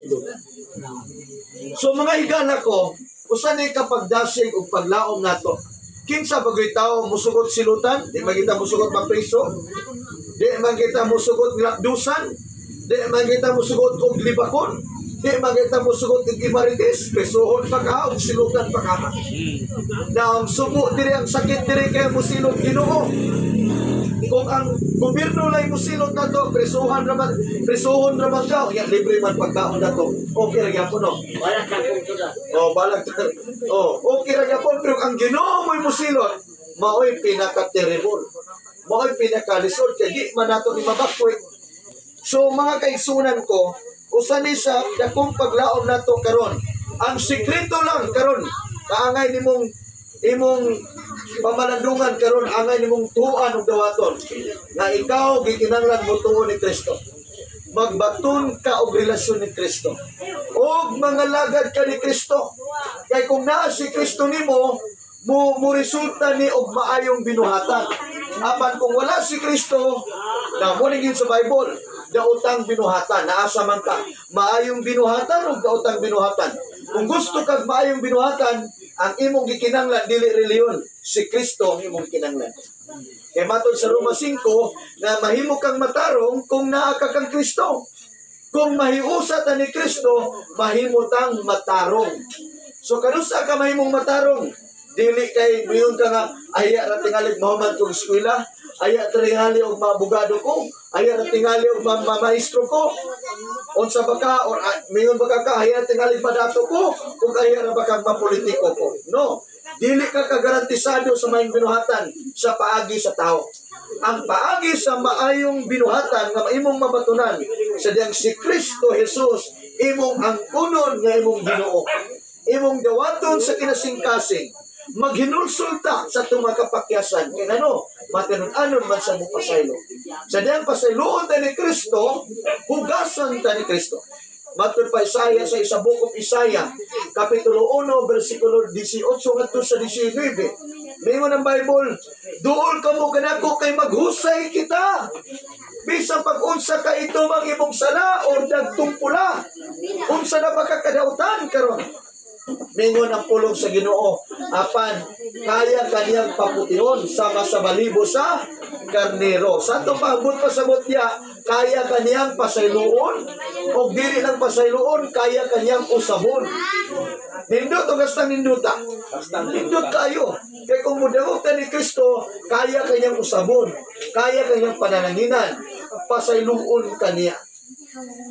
Silutan. So mga higala ko, usa ni kapagdasig ug paglaom nato. Kinsa bagoy tao musugot silutan? Di man kita musugot mapriso. Di man kita musugot lapdusan. Di man kita musugot og libakon. Di man kita musugot og imarites. Presohon pa ka og silutan pa ka. Na ang subo diri, ang sakit diri, kaya musilot Ginoo. Kung ang gobyerno lang musilot nato, presohan raman, presohon raman ka, ya libre man pagkaon nato. Okay ra gyapon, no? Wala kang kung. Oh, balag. Oh, okay ra gyapon, pero ang Ginoo mo'y musilot, maoy pinaka-terrible. Maoy pinakalisod kay di man nato ni mabakwi. So mga kaigsunan ko, usa ni sa dakong paglaom nato karon. Ang sikreto lang karon, kaangay nimong imong pamalandungan karon, angay nimong tuan ug dawaton nga ikaw gikinahanglan mo tuo ni Kristo. Magbaton ka og relasyon ni Kristo. Og mangalagad ka ni Kristo. Kay kung naa si Kristo nimo, mo mo resulta ni og maayong binuhatan. Apan kung wala si Kristo, na mo yun sa Bible, daotang binuhatan, naasa man ka, maayong binuhatan o daotang binuhatan. Kung gusto kag maayong binuhatan, ang imong gikinanglan dili reliyon, si Kristo ang imong kinanglan. Kay matod sa Roma 5, na mahimo kang matarong kung naa ka kang Kristo. Kung mahiusa ta ni Kristo, mahimo tang matarong. So kanusa ka mahimong matarong? Dili kay muyon ka nga aya ra tingali mahuman kog eskwela, aya tingali og maabogado ko, aya ra tingali og maestro ko. Unsa ba ka or mayon ba ka ka aya tingali padato ko ug aya ra ba kang mapolitiko ko? No. Dili ka kagarantisado sa maayong binuhatan sa paagi sa tao. Ang paagi sa maayong binuhatan nga imong mabatunan sa diyang si Kristo Jesus imong angkunon nga imong Ginoo. Imong dawaton sa kinasingkasing, maghinulsol ta sa itong mga kapakyasan. Kaya ano, matinud-anon man sa mo pasaylo. Sa diyang pasayloon ta ni Kristo, hugasan ta ni Kristo. Matod pa Isaiah sa isa Book of Isaiah, Kapitulo 1, versikulo 18 ngadto sa 19. Mingon ang Bible, "Duol kamo kanako kay maghusay kita. Bisan pag-unsa ka ito mang imong sala o dagtong pula. Unsa na ba ka kadautan karon?" Mingon ang pulong sa Ginoo, apan kaya kaniyang paputihon sama sa balibo sa karnero. Sa atong paabot pa sa mutya, kaya kaniyang pasayloon, o dili lang pasayloon, kaya kaniyang usabon. Nindot o gastang ninduta? Nindot kayo. Kaya kung mudangog ta ni Kristo, kaya kanyang usabon, kaya kanyang panananginan, pasayloon kaniya.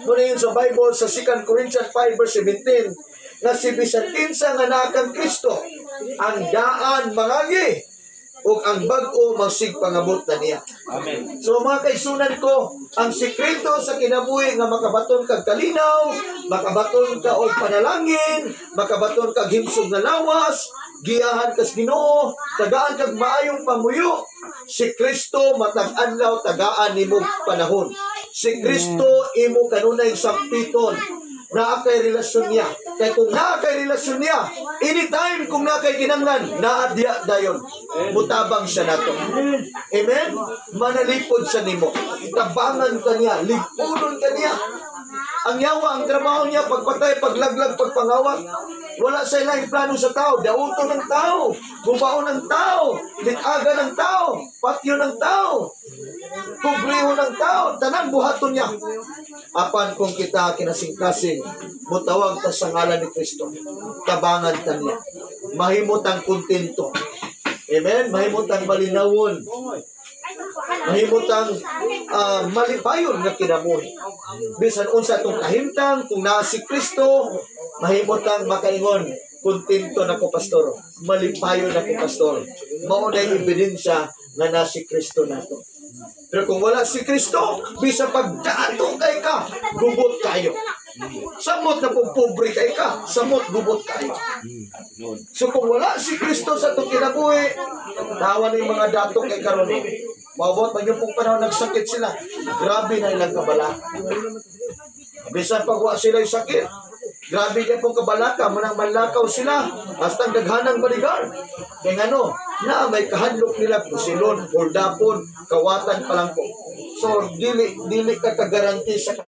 Muna yun sa Bible sa 2 Corinthians 5 verse 17, nga si bisan kinsa nga naa kang Kristo, ang daan mangagi ug ang bag-o magsigpangabot na niya. Amen. So mga kaigsunan ko, ang sikreto sa kinabuhi nga makabaton kag kalinaw, makabaton ka og panalangin, makabaton kag himsog nga lawas, giyahan kas Ginoo, tagaan kag maayong pamuyo. Si Kristo matag adlaw tagaan nimo panahon. Si Kristo imo kanunay sampiton. Naa kay relasyon niya. Kay kung naa kay relasyon niya, anytime kung naa kay kinanglan, naa diya dayon. Mutabang siya nato. Amen? Manalipod siya nimo. Tabangan ka niya, lipunon ka niya. Ang yawa, ang trabaho niya, pagpatay, paglaglag, pagpangawat. Wala sa ilang plano sa tao. Dauto ng tao, gubao ng tao, litaga ng tao, patyo ng tao, kubreho ng tao, tanan buhaton niya. Apan kung kita kinasingkasing, mutawag ta sa ngalan ni Kristo, tabangan ta niya. Mahimot ang kontento. Amen? Mahimot ang malinawon. Mahimot ang malipayon nga kinabuhi. Bisan unsa atong kahimtang, kung naa si Kristo, mahimot ang makaingon, "Kontento na ko, pastor. Malipayon na ko, pastor." Mao na yung ebidensya nga na si Kristo nato. Pero kung wala si Kristo, bisa pagdato kay ka, gubot kayo. Samot na pong pobre kay ka, samot gubot kayo. So kung wala si Kristo sa itong kinabuhi, tawa na yung mga dato kay karon. Maabot man yung pong panahon nagsakit sila. Grabe na ilang kabalaka. Bisan pag wa sila yung sakit, grabe niya pong kabalaka, manang manlakaw sila, hasta daghanang baligar. Kaya ngano, na may kahadlok nila, pusilon, holdapon, kawatan pa lang po. So, dili, dili ka kagaranti sa